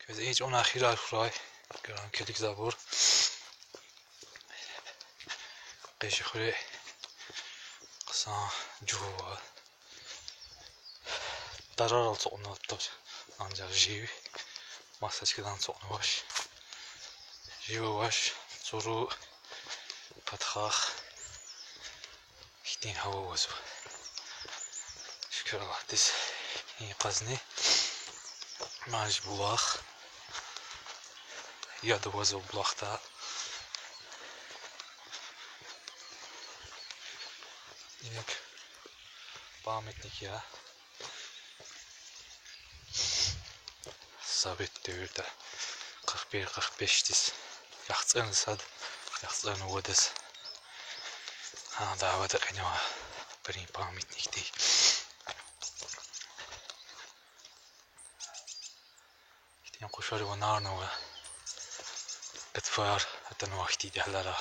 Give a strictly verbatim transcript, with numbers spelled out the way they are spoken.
Квез и чӀавунай хийирар хьурай, гран килигзавайбур. Къе чи хуьре хъсан жугъ ава. Тарарал ацукьнаватӀа, анжах жив, маса чкадал ацукьнавач. Жив авач, цуру, патахъ хьтин гьава авазва. Шукур Аллагьдиз, и къазни маж булах, яд авазва булахда. Инаг памятник я. Совет девирда, къаркъвер-къаркъвешдиз, яхцӀурни сад, яхцӀурни вад йисуз. Гьа дяведа кьенва абурун памятникди. Ихьтин къушари ванернава, гатфар атанва ихьтин дегьлера.